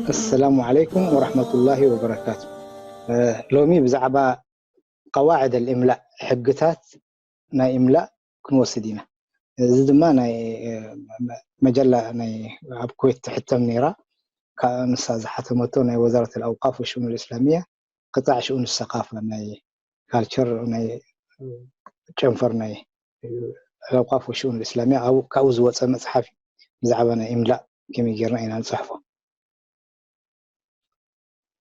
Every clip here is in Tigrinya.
السلام عليكم ورحمة الله وبركاته. ሎሚ ብዛዕባ قواعد الإملاء፣ ሕግታት ናይ إملاء ክንወስድ ኢና። እዚ ድማ ናይ መጀላ ናይ ኣብ ኩዌት ትሕተም ነይራ። ንሳ ዝሓተመቶ ናይ وزارة الأوقاف والشؤون الإسلامية قطاع شؤون الثقافة، ናይ ካልቸር ናይ ጨንፈር ናይ الأوقاف والشؤون الإسلامية ካብኡ ዝወፀ መፅሓፍ እዩ። ብዛዕባ ናይ إملاء ከመይ ጌርና ኢና ንፅሕፎ።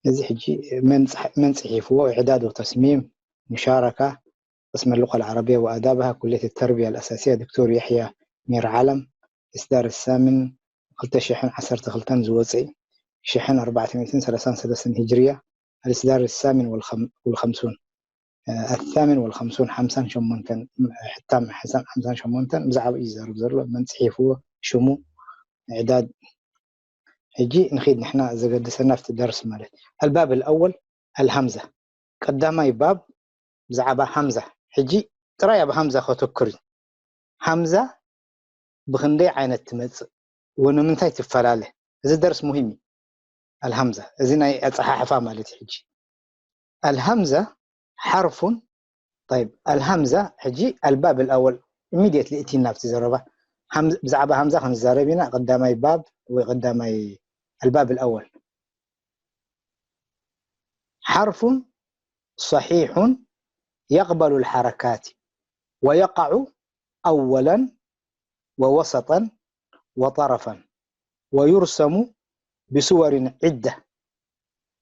እዚ ሕጂ መን ፅሒፍዎ? إعداد وتصميم مشاركة قسم اللغة العربية وآدابها كلية التربية الأساسية دكتور يحيى مير علم، إصدار الثامن ክልተ ሽሕን ዓሰርተ ክልተን ዝወፀ እዩ። ሽሕን ኣርባዕተ ሚእትን ሰላሳን ሰለስተን هجرية، الإصدار الثامن والخمسون، الثامن والخمسون ሓምሳን ሸሞንተን ሕታም ሓምሳን ሸሞንተን ብዛዕባ እዩ ዝዛረብ ዘሎ። መን ፅሒፍዎ፣ ሽሙ፣ إعداد። ሕጂ ንኺድ ንሕና ዘገድሰና ኣብቲ ደርስ ማለት الباب الأول الهمزة ቀዳማይ ባብ ብዛዕባ ሃምዛ። ሕጂ ጥራይ ኣብ ሃምዛ ከተኩር እዩ። ሃምዛ ብኽንደይ ዓይነት ትመጽእ ወንምንታይ ትፈላለ? እዚ ደርስ ሙሂም እዩ። ኣልሃምዛ እዚ ናይ ኣጸሓሕፋ ማለት እዩ። ሕጂ ኣልሃምዛ ሓርፉን طيب ኣልሃምዛ ሕጂ الباب الأول ኢሚድየትሊ እቲ ናብቲ ዘረባ ብዛዕባ ሃምዛ ክንዛረብ ኢና። ቀዳማይ ባብ ወይ ቀዳማይ الباب الأول حرف صحيح يقبل الحركات ويقع أولا ووسطا وطرفا ويرسم بصور عدة.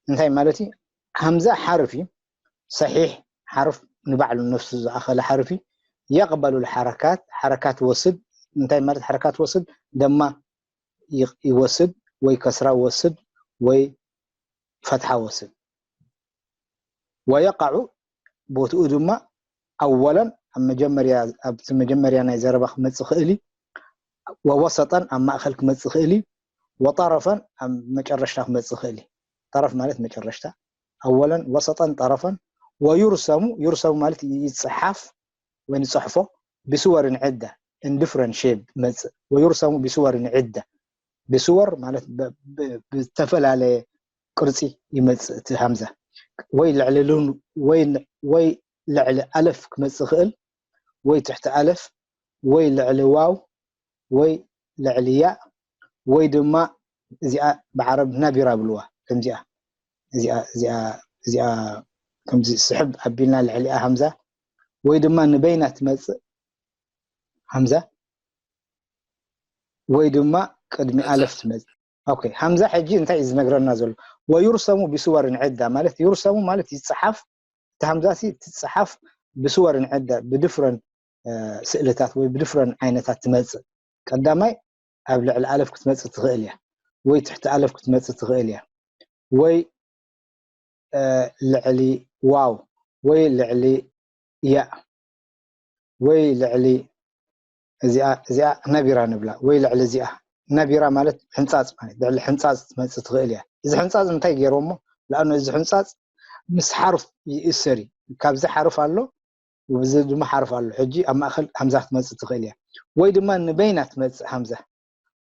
እንታይ ማለት እዩ? ሃምዛ ሓርፍ እዩ። ሰሒሕ ሓርፍ ንባዕሉ ነፍሱ ዝኣኸለ ሓርፍ እዩ። يقبل الحركات ሓረካት ወስድ። እንታይ ማለት ሓረካት ወስድ? ደማ ይወስድ ወይ ከስራ ወስድ ወይ ፈትሓ ወስድ። ويقع ቦትኡ ድማ ኣወለን ኣብ መጀመርያ ኣብቲ መጀመርያ ናይ ዘረባ ክመጽእ ክእል እዩ። ወወሰጠን ኣብ ማእከል ክመጽእ ክእል እዩ። ወጠረፈን ኣብ መጨረሽታ ክመጽእ ክእል እዩ። ጠረፍ ማለት መጨረሽታ። ኣወለን ወሰጠን ጠረፈን። ወዩርሰሙ ዩርሰሙ ማለት ይጽሓፍ ወይ ንጽሕፎ ብስወርን ዕደ in different shape መጽእ። ወዩርሰሙ ብስወርን ዕደ ብስወር ማለት ብዝተፈላለየ ቅርጺ ይመጽእ እቲ ሃምዛ ወይ ልዕሊ ወይ ልዕሊ ኣለፍ ክመጽእ ክእል ወይ ትሕቲ ኣለፍ ወይ ልዕሊ ዋው ወይ ልዕሊ ያእ ወይ ድማ እዚኣ ብዓረብ ናቢራ ብልዋ ከምዚኣ እዚኣ እዚኣ እዚኣ ከምዚ ስሕብ ኣቢልና ልዕሊኣ ሃምዛ ወይ ድማ ንበይና ትመጽእ ሃምዛ ወይ ድማ ቅድሚ ኣለፍ ትመጽእ። ኦኬ ሃምዛ ሕጂ እንታይ እዩ ዝነግረና ዘሎ? ወዩርሰሙ ቢስወርን ዕዳ ማለት ዩርሰሙ ማለት ይጽሓፍ። እቲ ሃምዛ ሲ ትጽሓፍ ብስወርን ዕዳ ብድፍረን ስእልታት ወይ ብድፍረን ዓይነታት ትመጽእ። ቀዳማይ ኣብ ልዕሊ ኣለፍ ክትመጽእ ትኽእል እያ ወይ ትሕቲ ኣለፍ ክትመጽእ ትኽእል እያ ወይ ልዕሊ ዋው ወይ ልዕሊ ያእ ወይ ልዕሊ እዚኣ እዚኣ ነቢራ ንብላ ወይ ልዕሊ እዚኣ ነቢራ ማለት ሕንጻጽ ማለት ልዕሊ ሕንጻጽ ትመጽእ ትኽእል እያ። እዚ ሕንጻጽ እንታይ ገይሮሞ? ለኣኑ እዚ ሕንጻጽ ምስ ሓርፍ ይእሰር እዩ። ካብዚ ሓርፍ ኣሎ እዚ ድማ ሓርፍ ኣሎ። ሕጂ ኣብ ማእከል ሃምዛ ክትመጽእ ትኽእል እያ ወይ ድማ ንበይና ትመጽእ ሃምዛ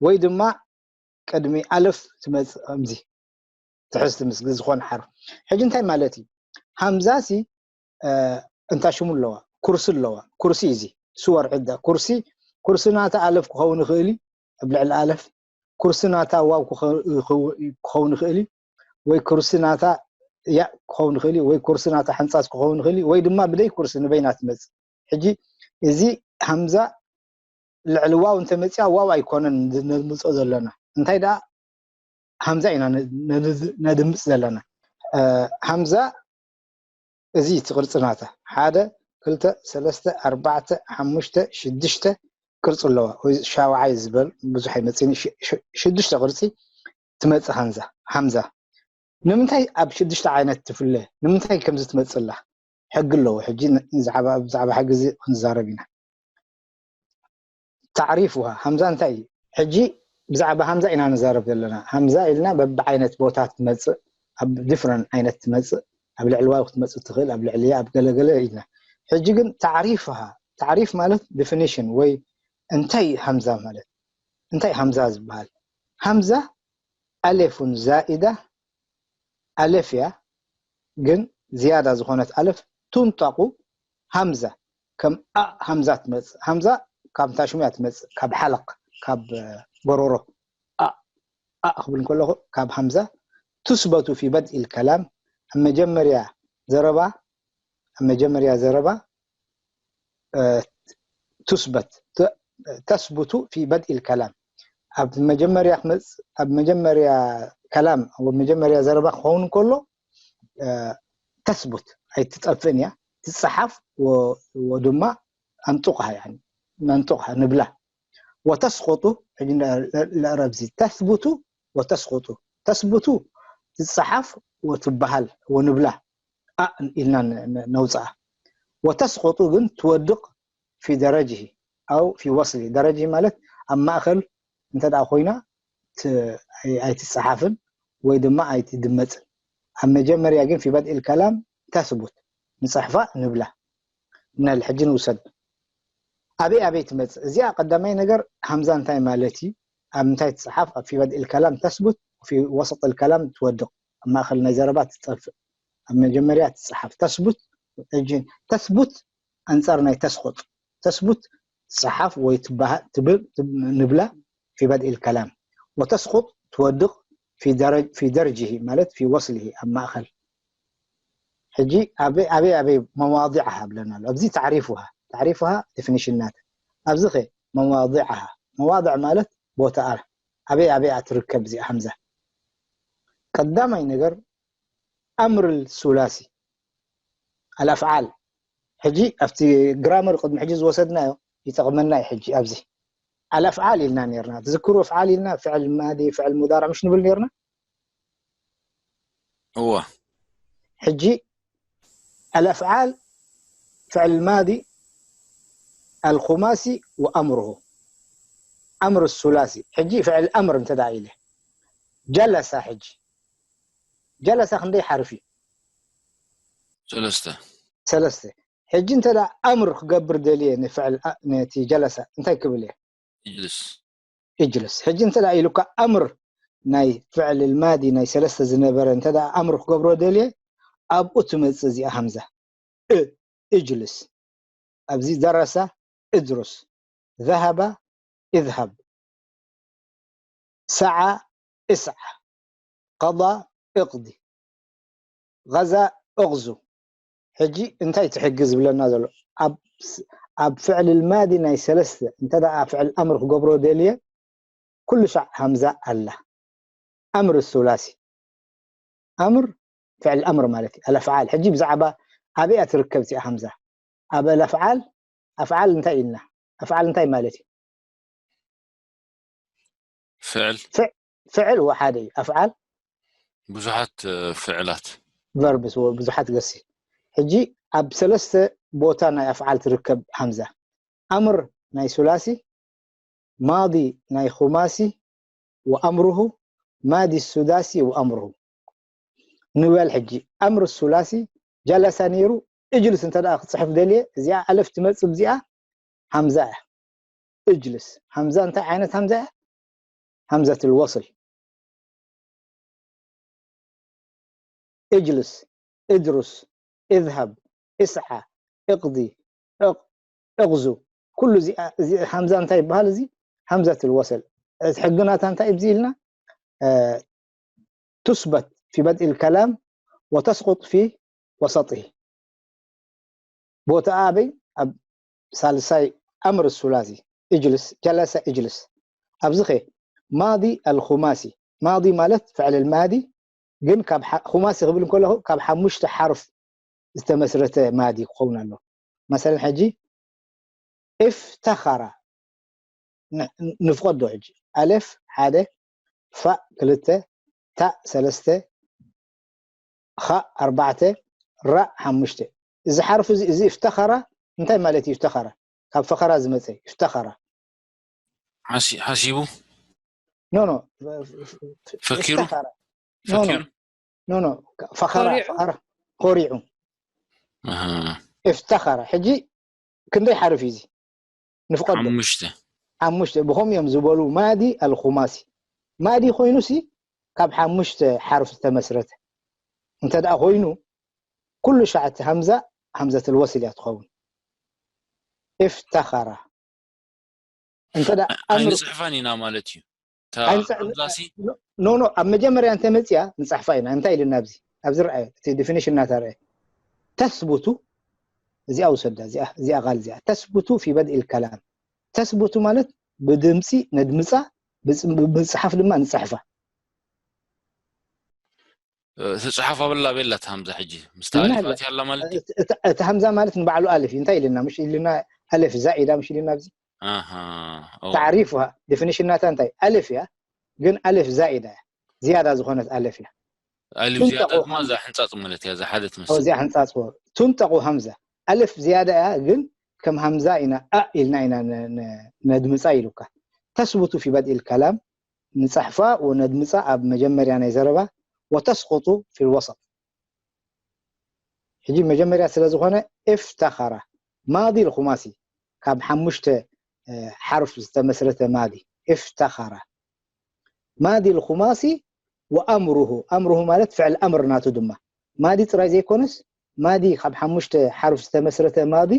ወይ ድማ ቅድሚ ኣለፍ ትመጽእ ከምዚ ትሕዝቲ ምስ ዝኾነ ሓርፍ። ሕጂ እንታይ ማለት እዩ? ሃምዛ ሲ እንታይ ሽሙ ኣለዋ? ኩርሲ ኣለዋ። ኩርሲ እዩ እዚ ስወር ዕዳ ኩርሲ ኩርሲ ናታ ኣለፍ ክኸውን ይኽእል እዩ ኣብ ልዕሊ ኣለፍ ኩርሲ ናታ ዋው ክኸውን ይኽእል እዩ ወይ ኩርሲ ናታ ያእ ክኸውን ይኽእል እዩ ወይ ኩርሲ ናታ ሕንጻጽ ክኸውን ይኽእል እዩ ወይ ድማ ብደይ ኩርሲ ንበይና ትመጽእ። ሕጂ እዚ ሃምዛ ልዕሊ ዋው እንተመጽያ ዋው ኣይኮነን ነምጾ ዘለና እንታይ ደኣ ሃምዛ ኢና ነድምጽ ዘለና። ሃምዛ እዚ እቲ ቅርጺ ናታ ሓደ ክልተ ሰለስተ ኣርባዕተ ሓሙሽተ ሽዱሽተ ቅርጺ ኣለዋ ወይ ሻውዓይ ዝበል ብዙሕ ኣይመጽእን ሽዱሽተ ቅርጺ ትመጽእ ሃምዛ። ንምንታይ ኣብ ሽዱሽተ ዓይነት ትፍለ? ንምንታይ ከምዚ ትመጽእ ኣላ? ሕጊ ኣለዎ። ሕጂ ብዛዕባ ሕጊ እዚ ክንዛረብ ኢና። ታዕሪፍ ውሃ ሃምዛ እንታይ እዩ? ሕጂ ብዛዕባ ሃምዛ ኢና ንዛረብ ዘለና። ሃምዛ ኢልና በብዓይነት ቦታ ትመጽእ፣ ኣብ ዲፍረንት ዓይነት ትመጽእ፣ ኣብ ልዕሊ ዋው ክትመጽእ ትኽእል፣ ኣብ ልዕሊ ኣብ ገለገለ ኢልና። ሕጂ ግን ታዕሪፍ ውሃ ታዕሪፍ ማለት ዲፊኒሽን ወይ እንታይ ሃምዛ ማለት እንታይ ሃምዛ ዝበሃል ሃምዛ ኣሌፉን ዛኢዳ ኣሌፍ እያ ግን ዝያዳ ዝኾነት ኣለፍ ቱንጠቁ ሃምዛ ከም ኣ ሃምዛ ትመፅእ ሃምዛ ካብ ታሽሙያ ትመፅእ ካብ ሓለቕ ካብ ጎሮሮ ኣ ኣ ክብል ከለኹ ካብ ሃምዛ ቱስበቱ ፊ በድኢ ልከላም ኣብ መጀመርያ ዘረባ ኣብ መጀመርያ ዘረባ ቱስበት ተስቡቱ ፊ በድኢ ልከላም ኣብ መጀመርያ ክመፅ ኣብ መጀመርያ ከላም ኣብ መጀመርያ ዘረባ ክኸውን ከሎ ተስቡት ኣይትጠፍእን እያ ትፀሓፍ ወድማ ኣንጡቕሃ መንጡቕሃ ንብላ ወተስቁጡ ሕጂ ንረብዚ ተስቡቱ ወተስቁጡ ተስቡቱ ትፀሓፍ ወትበሃል ወንብላ ኣእ ኢልና ነውፅኣ ወተስቁጡ ግን ትወድቕ ፊ ደረጅሂ ኣው ፊ ወስሊ ደረጅሂ ማለት ኣብ ማእኸል እንተ ኮይና ኣይትፀሓፍን ወይ ድማ ኣይትድመፅን ኣብ መጀመርያ ግን ፊ በድኢ ልከላም ተስቡት ንፅሕፋ ንብላ ንል ሕጂ ንውሰድ ኣበይ ኣበይ ትመፅእ እዚኣ ቀዳማይ ነገር ሃምዛ እንታይ ማለት እዩ ኣብ ምንታይ ትፅሓፍ ኣብ ፊ በድኢ ልከላም ተስቡት ፊ ወሰጥ ልከላም ትወድቕ ኣብ ማእኸል ናይ ዘረባ ትጠፍእ ኣብ መጀመርያ ትፅሓፍ ተስቡት ሕጂ ተስቡት ኣንፃር ናይ ተስቆጥ ተስቡት ትፅሓፍ ወይ ትበሃል ትብል ንብላ ፊ በድኢ ልከላም ወተስቁጥ ትወድቕ ፊ ደርጅሂ ማለት ፊ ወስልሂ ኣብ ማእኸል ሕጂ ኣበይ ኣበይ መዋዲዕሃ ብለና ኣሎ ኣብዚ ታዕሪፍሃ ታዕሪፍሃ ዴፊኒሽን ናት ኣብዚ ኸ መዋዲዕሃ መዋድዕ ማለት ቦታኣ ኣበይ ኣበይ ትርከብ እዚኣ ሃምዛ ቀዳማይ ነገር ኣምር ሱላሲ ኣልኣፍዓል ሕጂ ኣብቲ ግራመር ቅድሚ ሕጂ ዝወሰድናዮ ይጠቕመና እዩ ሕጂ ኣብዚ ኣልኣፍዓል ኢልና ነርና ትዝክሩ ኣፍዓል ኢልና ፍዕል ማዲ ፍዕል ሙዳርዕ ምሽ ንብል ነርና እወ ሕጂ ኣልኣፍዓል ፍዕል ማዲ ኣልኹማሲ ወኣምርሁ ኣምር ሱላሲ ሕጂ ፍዕል ኣምር እንተ ኢለ ጀለሳ ሕጂ ጀለሳ ክንደይ ሓርፊ ሰለስተ ሰለስተ ሕጂ እንተ ኣምር ክገብር ደልየ ንፍዕል ነቲ ጀለሳ እንታይ ክብል እየ እጅልስ እጅልስ ሕጂ እንተ ኢሉካ ኣምር ናይ ፍዕል ልማዲ ናይ ሰለስተ ዝነበረ እንተ ኣምር ክገብሮ ደልየ ኣብኡ ትመፅእ እዚኣ ሃምዛ እ እጅልስ ኣብዚ ደረሳ እድሩስ ذهب اذهب سعى اسع قضى اقض غزا اغزو ሕጂ እንታይ ትሕጊ ዝብለና ዘሎ ኣብ ፍዕል ልማዲ ናይ ሰለስተ እንተ ፍዕል ኣምር ክገብሮ ደልየ ኩሉ ሻዕ ሃምዛ ኣላ ኣምር ሱላሲ ኣምር ፍዕል ኣምር ማለት እዩ ኣልኣፍዓል ሕጂ ብዛዕባ ኣበይ ትርከብ እዚኣ ሃምዛ ኣብ ኣልኣፍዓል ኣፍዓል እንታይ ኢልና ኣፍዓል እንታይ ማለት እዩ ፍዕል ፍዕል ሓደ እዩ ኣፍዓል ብዙሓት ፍዕላት ቨርብስ ብዙሓት ገሲ ሕጂ ኣብ ሰለስተ ቦታ ናይ ኣፍዓል ትርከብ ሃምዛ ኣምር ናይ ሱላሲ ማዲ ናይ ኹማሲ ወኣምርሁ ማዲ ሱዳሲ ወኣምርሁ ንበል ሕጂ ኣምር ሱላሲ ጀለሳ ነይሩ እጅልስ እንተ ክትፅሕፍ ደልየ እዚኣ ኣለፍ ትመፅእ እዚኣ ሃምዛ እያ እጅልስ ሃምዛ እንታይ ዓይነት ሃምዛ እያ ሃምዘት ልወስል እጅልስ እድሩስ እዝሃብ እስዓ እቅዲ እቕዙ ኩሉ ሃምዛ እንታይ ይበሃል እዚ ሃምዘት ልወስል ሕግናታ እንታይ ብዚ ኢልና ቱስበት ፊ በድኢ ልከላም ወተስቁጥ ፊ ወሰጢሂ ቦታ ኣበይ ኣብ ሳልሳይ ኣምር ሱላሲ እጅልስ ጀለሰ እጅልስ ኣብዚ ኸ ማዲ ኣልኹማሲ ማዲ ማለት ፍዕል ማዲ ግን ካብ ኹማሲ ክብል ከለኹ ካብ ሓሙሽተ ሓርፍ ዝተመስረተ ማዲ ክኸውን ኣሎ መሰለን ሕጂ እፍተኸራ ንፍቐዶ ሕጂ ኣለፍ ሓደ ፋእ ክልተ ታእ ሰለስተ ኻእ ኣርባዕተ ራእ ሓሙሽተ እዚ ሓርፍ እዚ እዚ እፍተኸራ እንታይ ማለት እዩ እፍተኸራ ካብ ፈኸራ ዝመፀ እፍተኸራ ሓሲቡ ኖ ኖ ፈኪሩ ፈኪሩ ኖ ኖ ፈኸራ ፈኸራ ኮሪዑ እፍተኸራ ሕጂ ክንደይ ሓርፍ እዩ እዚ ንፍቐዶ ሓሙሽተ ሓሙሽተ ብኸም እዮም ዝበሉ ማዲ ኣልኹማሲ። ማዲ ኮይኑሲ ካብ ሓሙሽተ ሓርፍ ዝተመስረተ እንተ ደኣ ኮይኑ ኩሉ ሻዕ እቲ ሃምዛ ሃምዘት ልወስል እያ ትኸውን። እፍተኸራ እንተ ደኣ ኣምር ኣይንፅሕፋን ኢና ማለት እዩ። እታ ኣይንፅሕ- ሃምዛሲ ኖ ኖ ኣብ መጀመርያ እንተ መፅያ ንፅሕፋ ኢና። እንታይ ኢልና ኣብዚ ኣብዚ ርኣየ እቲ ዲፊኒሽን ናታ ርኣየ ተስቡቱ እዚኣ ውሰዳ እዚኣ እዚኣ ቃል እዚኣ ተስቡቱ ፊ በድኢ ልከላም ተስቡቱ ማለት ብድምፂ ነድምፃ ብፅ- ብምፅሓፍ ድማ ንፅሕፋ ትፅሓፍ ኣበላ ቤላ እታ ሃምዛ ሕጂ ምስታ እና ኣሊፋት ያላ ማለት እዩ። እቲ- እቲ እቲ ሃምዛ ማለት ንባዕሉ ኣልፍ እዩ እንታይ ኢልና ምሽ ኢልና ኣልፍ ዛኢዳ ምሽ ኢልና ኣብዚ ኣሃ ኦ፣ ታዕሪፍ ዲፊኒሽን ናታ እንታይ ኣልፍ እያ ግን ኣልፍ ዛኢዳ እያ ዝያዳ ዝኾነት ኣልፍ እያ ኣሊፍ ቱንጠቑ ዝያዳ ድማ እዛ ሕንፃፅ ማለት እያ እዛ ሓደ ኦ ትመስል። እዚኣ ሕንፃፅ ትንጠቑ ሃምዛ ኣልፍ ዝያዳ እያ ግን ከም ሃምዛ ኢና ኣ ኢልና ኢና ነ- ነ- ነድምፃ ኢሉካ ተስቡቱ ፊ በድኢ ልከላም ንፀሕፋ ወነድምፃ ኣብ መጀመርያ ናይ ዘረባ ወተስቁጡ ፊ ልወሰጥ ሕጂ መጀመርያ ስለ ዝኾነ እፍተኸራ ማዲ ልኹማሲ ካብ ሓሙሽተ እ፣ ሓርፍ ዝተመስረተ ማዲ እፍተኸራ ማዲ ልኹማሲ ወኣምሩሁ ኣምሩሁ ማለት ፍዕል ኣምር ናቱ ድማ ማዲ ጥራይ ዘይኮነስ ማዲ ካብ ሓሙሽተ ሓርፍ ዝተመስረተ ማዲ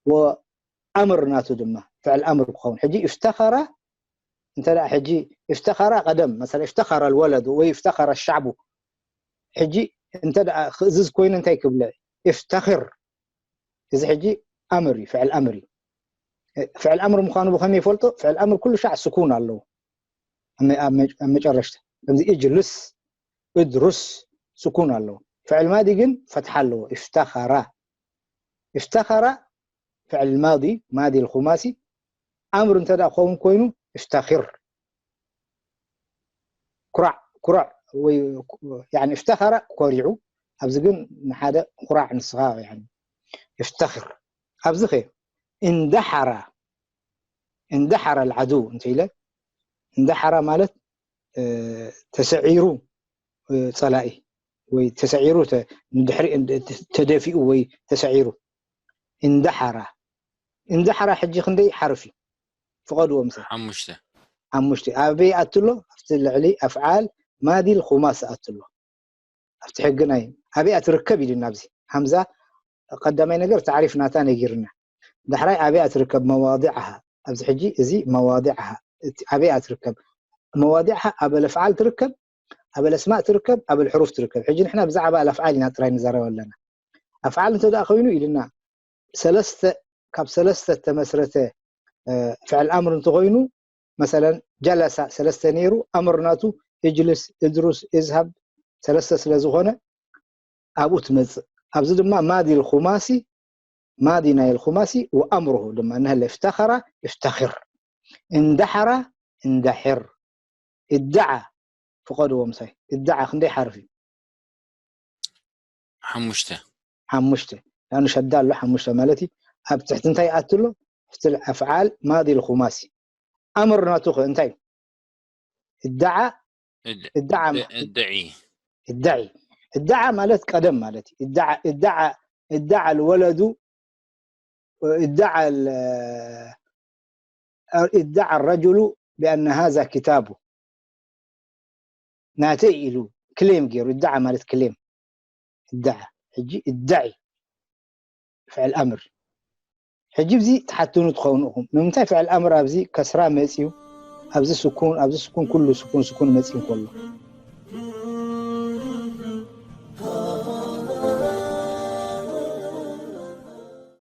ወኣምር ናቱ ድማ ፍዕል ኣምር ክኸውን ሕጂ እፍተኸራ እንተ ደኣ ሕጂ እፍተኸራ ቀደም መሰለ እፍተኸረ ልወለዱ ወይ እፍተኸረ ሻዕቡ ሕጂ እንተ ደኣ ክእዝዝ ኮይኑ እንታይ ክብለ እፍተኽር እዚ ሕጂ ኣምር እዩ ፍዕል ኣምር እዩ ፍዕል ኣምር ምዃኑ ብኸመይ ይፈልጦ ፍዕል ኣምር ኩሉ ሻዕ ስኩን ኣለዎ ኣብ መ- ኣብ መ- ኣብ መጨረሽታ ከምዚ እጅልስ እድሩስ ስኩን ኣለዎ ፍዕል ማዲ ግን ፈትሓ ኣለዎ እፍተኸራ እፍተኸራ ፍዕል ማዲ ማዲ ልኹማሲ ኣምር እንተ ደኣ ክኸውን ኮይኑ እፍተኺር ኩራዕ ኩራዕ ወይ ያኒ እፍተኸረ ኮሪዑ ኣብዚ ግን ንሓደ ኩራዕ ንስኻ ያኒ እፍተኽር ኣብዚ ኸ እንደሓራ እንደሓራ ልዓዱ እንተ ኢለ እንደሓራ ማለት እ፣ ተሰዒሩ እ፣ ጸላኢ ወይ ተሰዒሩ ተ- ንድሕሪ እንድ- ተደፊኡ ወይ ተሰዒሩ እንደሓራ እንደሓራ ሕጂ ክንደይ ሓርፍ እዩ ፍቐድዎ ምሰ ሓሙሽተ ሓሙሽተ ኣበይ ኣትሎ ኣብቲ ልዕሊ ኣፍዓል ማዲል ኹማስ ኣትሎ ኣብቲ ሕጊ ናይ ኣበይ ኣትርከብ ኢሉና ኣብዚ ሃምዛ ቀዳማይ ነገር ታዕሪፍ ናታ ነጊርና ዳሕራይ ኣበይ ኣትርከብ መዋዲዓሃ ኣብዚ ሕጂ እዚ መዋዲዓሃ እቲ ኣበይ ኣትርከብ መዋዲዓሃ ኣበል ኣፍዓል ትርከብ ኣበል ኣስማእ ትርከብ ኣበል ሕሩፍ ትርከብ ሕጂ ንሕና ብዛዕባ ኣፍዓል ኢና ጥራይ ንዛረብ ኣለና ኣፍዓል እንተ ደኣ ኮይኑ ኢልና ሰለስተ ካብ ሰለስተ ተመስረተ እ፣ ፍዕል ኣምር እንተኮይኑ መሰለን ጀለሳ ሰለስተ ነይሩ ኣምር ናቱ እጅልስ እድሩስ እዝሃብ ሰለስተ ስለ ዝኾነ ኣብኡ ትመፅእ ኣብዚ ድማ ማዲ ልኹማሲ ማዲ ናይ ልኹማሲ ወኣምርሁ ድማ እንሀለ እፍተኸራ እፍተኽር እንደሓራ እንደሕር እዳዓ ፍቐድዎ ምሳይ እዳዓ ክንደይ ሓርፍ እዩ ሓሙሽተ ሓሙሽተ ላኑ ሸዳ ኣሎ ሓሙሽተ ማለት እዩ ኣብ ትሕቲ እንታይ ይኣቱ ኣሎ ፍትል ኣፍዓል ማዲ ልኹማሲ ኣምር ናቱ ኸ እንታይ እዩ እዳዓ እድ- እዳዓ እድ- እድዒ እዳዒ እዳዓ ማለት ቀደም ማለት እዩ እዳዓ እዳዓ እዳዓ ልወለዱ እዳዓ ال- እዳዓ الرجل بأن هذا كتابه ናተይ ኢሉ ክሌም ገይሩ እዳዓ ማለት ክሌም እዳዓ ሕጂ እዳዒ ፍዕል ኣምር ሕጂ ብዚ ትሓትኑ ትኸውን ኢኹም ንምንታይ ፍዕል ኣምር ኣብዚ ከስራ መፅዩ ኣብዚ ስኩን ኣብዚ ስኩን ኩሉ ስኩን ስኩን መፅዩ ከሎ